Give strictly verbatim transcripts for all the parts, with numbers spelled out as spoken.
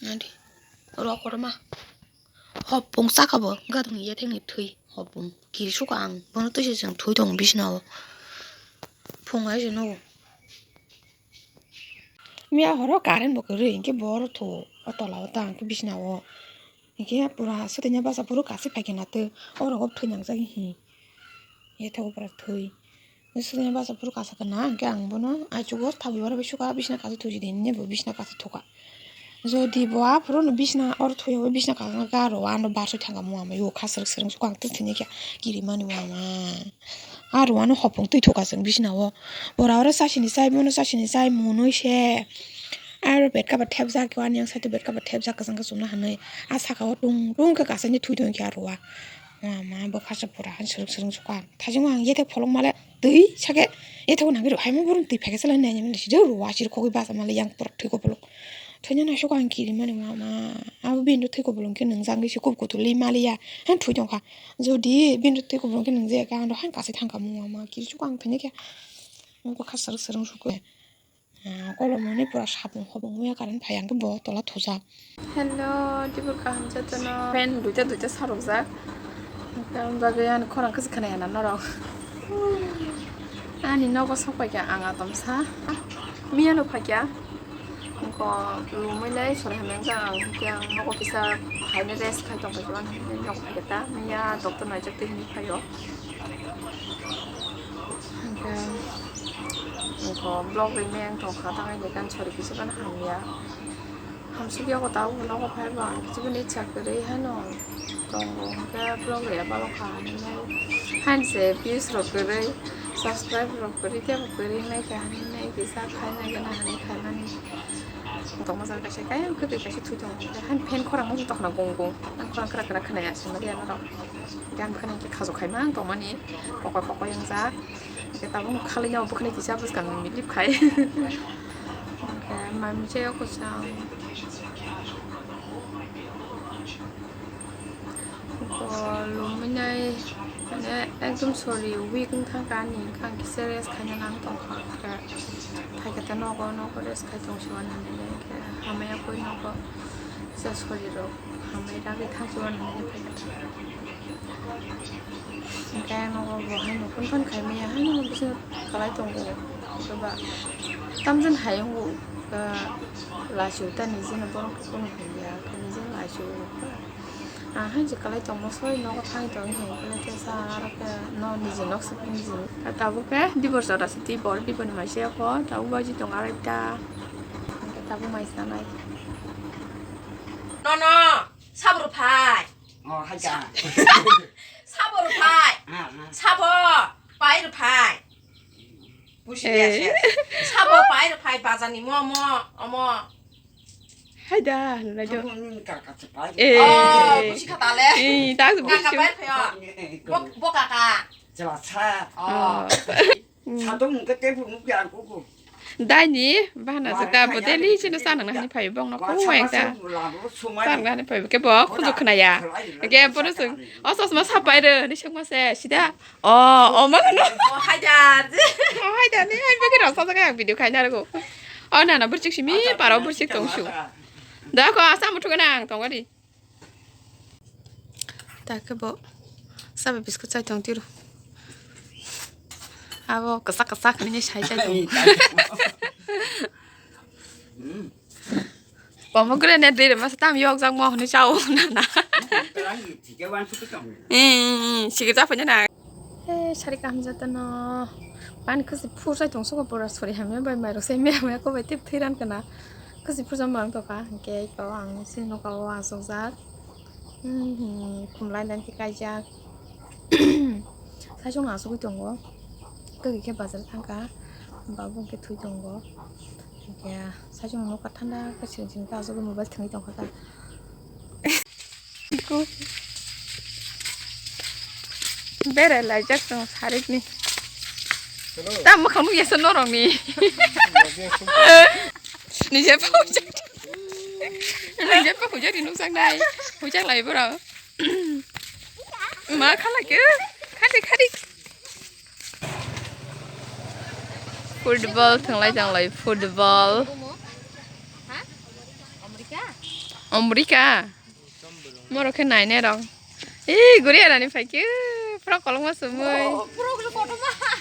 Nadi. Oro korma. Hopung saka bo gadung ye thengni thwi. Hopung. Kiri suka ang. Bono twi se chwng thwi tongo bisina o. Phung hai se nogo. Miya horo current bo kwrwi, hinkhe bo oro thu o tola o ta, hinkhe bisina o. Hinkhe pura swtwini basa phuru kasi phaikhe na twi, oro thwi nangjak hi. Yathago pura thwi. Swtwini basa phuru kasa kana, hinkhe ang bono aichugo thabi oro bai suka, bisina kasi thuji di, hinwi bo bisina kasi thuka. Jodi bo aphuru no bisina oro thwi o, bisina kasi garo ano barsoi thangkha mo ama, yo kha swrwk swrwng suka ang twi thwini khe kirimani o ama. Aro ano hopung twi thuka chwng bisina o. Bora oro sasini chai, bono sasini chai, munui se. Aro bed cover thepjak, ani yang side o bed cover thepjak, kwchang khe chumna hinwi. A saka o tung tung khe kasaini thwi tongkhe aro a. Mama, bo khasa pura han swrwk swrwng suka. Thajingo ang yete pholong male twi sake, yete o nangiro haima borok twi phaikhe chala hinwi nai mani sida ro, asir khogwi basa male yang pura thwi kopolok. Thwina naisuk ang kirimani mama. Abo bini thwi kopolong khe nwngjak wngwi se kub kuthulwi maliya. Han thwi tongkha. Jodi bini twi kubun khe nung je ka ando han kasi thangka mung ma kiri chuka ang thani khe. Ang kha saruk sarung sukle. Kolom mani pura sapung hopung muya current phai ang khe bo tola thujak. Hello, tibur kaham jatono. Fan duita duita sarok jak. Ang bagwi ani khorang kasi khana yana norok. Ani nogo sok pai kha ang atom sa. Miya no phai kha. Ko lumui lai sore hamya ang khe ang nogo kisa haine rest khai tong kha nogo phai kha ta miya doctor naijak twi hinwi phaio. Hingke ko blog ri meng tong kha tang ai kan sori kisa ban hamya. Hamsuk yago ta nogo phai ba kisa ban icha kwrwi hano tongo hingke blog ri balo kha hamya. Hanse views rok kwrwi subscribe rok kwrwi tebo kwrwi hinwi kha hinwi kisa khai nai gana hinwi khai mani. Tongma jang kaisa kaya kwtwi kaisa thwi tongo. Han fan khorang mung tokna gong gong. Ang khorang kra kra khwnaya sima dia norok. Gan khwnai khe khajo khaima ang tongmani. Kokoi kokoi wngjak. Khe tabuk khalai nw bwkhwnai kisa bwskang ni lip khai. Khe mami che kwchang. Ko lumui nai mane ekdom sori weak wng thang kha ani, hwnkhe ang kisa rest khaina nang tong kha, khe phai khe ta nogo, nogo rest khai tong si uanani, khe hamya koi nogo kisa sori rok hamya ragwi thang si uanani phai khe ta. Hwnkhe nogo bo haino phone phone khai maya, haino bisingo kwlai tongo, hwnkhe ba tamjani hai wngo, khe lachio ta nijino borok khe kunu hamya, khe nijino lachio. Ang hai je kwlai tongma soi nogo thang tong hai kwlai khe sa aro khe no niji nok se niji. Tabuk khe dibor jora se dibor, dibor ni mai se kho tabuk baji tong arai ta. Tabuk mai sanai. No, no, sabur phai. Oh, hai ka. Sabur phai. Ah, ah. Sabo, pai phai. Busi ya, sabo pai phai bazani mo, mo, omo. Hai da, nulai do. Tabuk nini kaka se pai. Eh. Oh, busi kha tale. Eh, tak busi. Kaka pai phayo. Bo, bo kaka. Jela sa. Oh. Sadung ke te bu mu ya ku ku. Dai ni, bahana jaka bo daily sino sa nang hani phai bong no ko weng ta. Sa nang hani phai ke bo khujuk khna ya. Ke bo no sung. Os os ma sa pai re, ni sung ma se, sida. Oh, oh, ma no. Oh, hai da. Oh, hai da, ni hai bagi rasa sa kaya video khai na ko. Oh, na na burchik simi, paro burchik tong su. Da ko asa mutu kana ang tong ari. Ta ke bo sabe biscuit chai tong tiro. Abo kasa kasa ni sai sai tong. Pomegranate de masa tam yok jak mo hwnwi chao na na. Sikir jak phanya na. Eh, sari kaham jatano. Pan khasi phur sai tong soko pura sori hamya bai mai rok sai me hamya ko bai tip thiran kana. Khasi phur jam mang to ka. Ke ko ang sini no ka o asok jak. Hmm, khumlai dan ki kaijak. Saichung asugwi tongo. Kaki khe bazar thangkha. Babu khe thui tongo. Khe saichung nokha thanda khe sing sing khe asugwi mobile thwngwi tongkha kha. Berai laijak tongo sarikni. Hello. Ta mwkhang nukya se norokni. Nijep hujak. Nijep hujak di nukjaknai. Hujak lai borok. Ma khalai ke? Khadi khadi. Football thanglai thanglai football. Ha? America? Omrika. Moro khe nainai rok. Ih, Guria rani phaikhe, frok kolokma sumui.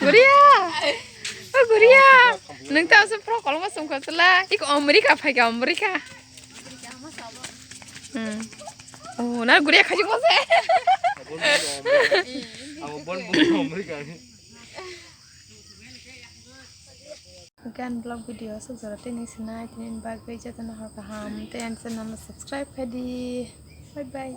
Guria. O Guria. Nung ta se frok kolokma sumkha chwla. Ik Omrika phaikha, Omrika. Hmm. Oh, na Guria khaji ko se. Abo bon bon Omrika. Gan vlog video aswk jora tini sinai tini bagwi jotono hor kaham tei ani channel no subscribe khai di. Bye bye.